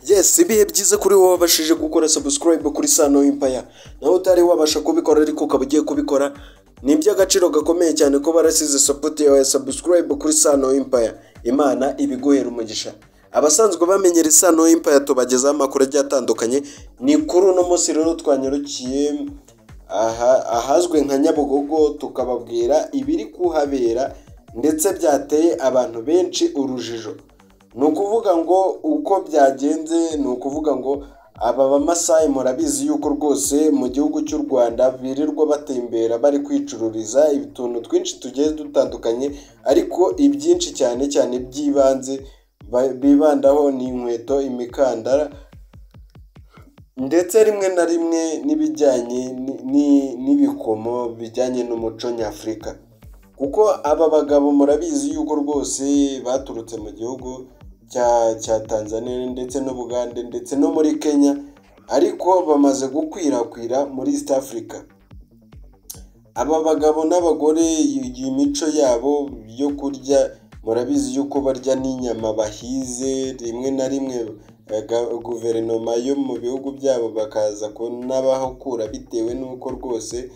Yes, ibihe byiza kuri wowe wabashije gukora subscribe kuri Sano Empire. Nawe utari wabasha kubikora ariko ukaba ugiye kubikora, ni iby'agaciro gakomeye cyane ko barasize support yawe ya subscribe kuri Sano Empire. Imana ibiguhera umugisha. Abasanzwe bamenyera Sano Empire tubagezaho amakuru agiye atandukanye. Ni kuri uno munsi rero twanyarukiye aha ahazwi nka Nyabugogo, tukababwira ibiri kuhabera ndetse byateye abantu benshi urujijo. Ni ukuvuga ngo uko byagenze, ni ukuvuga ngo aba Bamasayi murabizi yuko rwose mu gihugu cy'u Rwanda birirwa batembera bari kwicururiza utuntu twinshi tugiye dutandukanye, ariko ibyinshi cyane cyane by'ibanze bibandaho ni inkweto, imikandara ndetse rimwe na rimwe n'ibijyanye n'ibikomo bijyanye n'umuco nyafurika. Kuko aba bagabo murabizi yuko rwose baturutse mu gihugu cya Tanzania ndetse n'Ubugande ndetse no muri Kenya, ariko bamaze gukwirakwira muri East Africa. Aba bagabo n'abagore iyi mico yabo yo kurya murabizi yuko barya n'inyama bahize, rimwe na rimwe guverinoma yo mu bihugu byabo bakaza kunabahakura bitewe n'uko rwose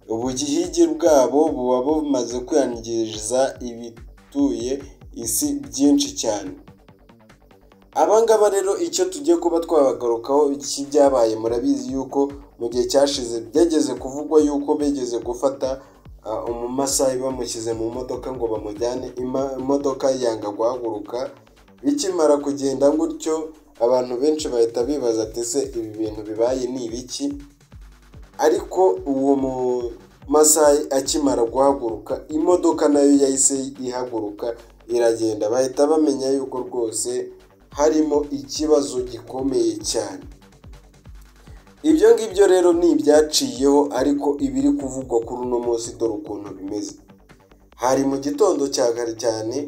ubuhigi bwabo buba bumaze kwangiza ibituye isi byinshi cyane. Aba ngaba rero icyo tugiye kuba twabagarukaho iki byabaye, murabizi yuko mu gihe cyashize byageze kuvugwa yuko bigeze gufata Umumasayi bamushyize mu modoka ngo bamujyane, imodoka yanga guhaguruka. Bikimara kugenda gutyo abantu benshi bahita bibaza ati ese ibi bintu bibaye ni ibiki? Ariko uwo Mumasayi akimara guhaguruka imodoka nayo yahise ihaguruka iragenda, bahita bamenya yuko rwose harimo ikibazo gikomeye cyane. Ibyo ngibyo rero ni ibyaciyeho, ariko ibiri kuvugwa kuri uno munsi dore ukuntu bimeze. Hari mu gitondo cya kare cyane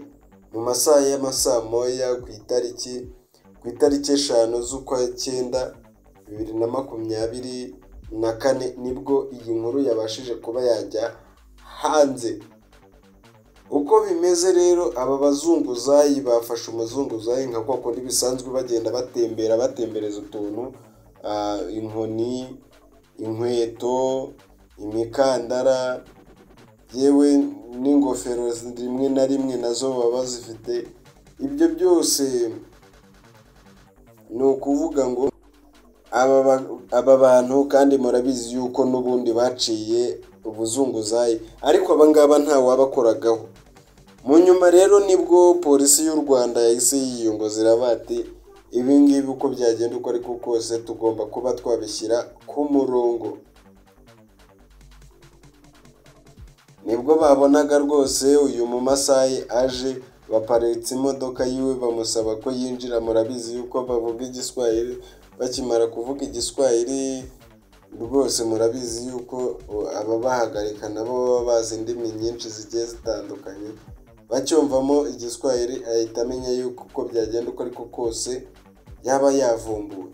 mu masaha y'amasaa moya ku itariki 5 z'ukwa 9 2024, nibwo iyi nkuru yabashije kuba yajya hanze. Uko bimeze rero, aba bazunguzayi bafashe umuzunguzayi nka kwa kundi bisanzwe bagenda batembera batembereza utuntu, inkoni, inkweto, imikandara, yewe n'ingofero rimwe na rimwe nazo baba bazifite. Ibyo byose ni ukuvuga ngo aba bantu kandi murabizi yuko n'ubundi baciye ubuzunguzayi, ariko aba ngaba nta wabakoragaho. Mu nyuma rero nibwo polisi y'u Rwanda yahise yiyongoza iravuga ati ibi ngibi uko byagenda uko ariko kose tugomba kuba twabishyira ku murongo. Nibwo babonaga rwose uyu Mumasayi aje, baparitse imodoka yiwe bamusaba ko yinjira. Murabizi yuko bavuga Igiswahili, bakimara kuvuga Igiswahili rwose murabizi yuko ababahagarika nabo baba bazi indimi nyinshi zigiye zitandukanye, bacyumvamo Igiswahili ahita amenya yuko uko byagenda uko ariko kose yaba yavumbuwe.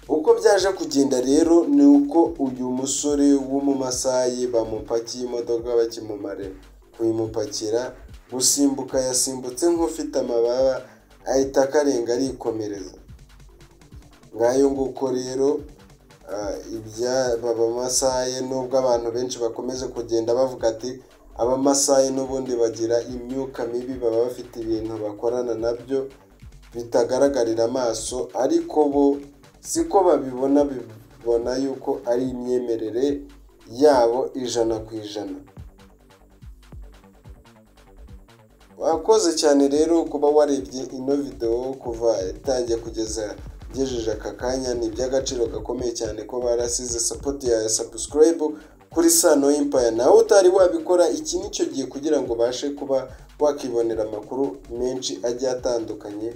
Uko byaje kugenda rero ni uko uyu musore w'Umumasayi bamupakiye imodoka, bakimumare kuyimupakira gusimbuka yasimbutse nk'ufite amababa, ahita akarenga arikomereza. Ngayo nguko rero iby'aba Bamasayi, nubwo abantu benshi bakomeza kugenda bavuga ati Abamasayi n'ubundi bagira imyuka mibi, baba bafite ibintu bakorana nabyo bitagaragarira amaso, ariko bo siko babibona, bibona yuko ari imyemerere yabo 100%. Wakoze cyane rero kuba warebye ino video kuva itangiye kugeza ngejeje aka kanya, ni iby'agaciro gakomeye cyane ko barasize support ya subscribe kuri Sano Empire. Nawe utari wabikora, iki nicyo gihe kugira ngo ubashe kuba wakibonera amakuru menshi agiye atandukanye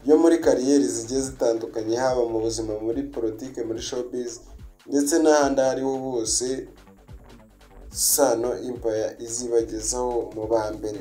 yo muri kariyeri zigiye zitandukanye, haba mu buzima, muri politike, muri showbiz ndetse n'ahandi aho ariho hose. Sano Empire izibagezaho mu ba mbere.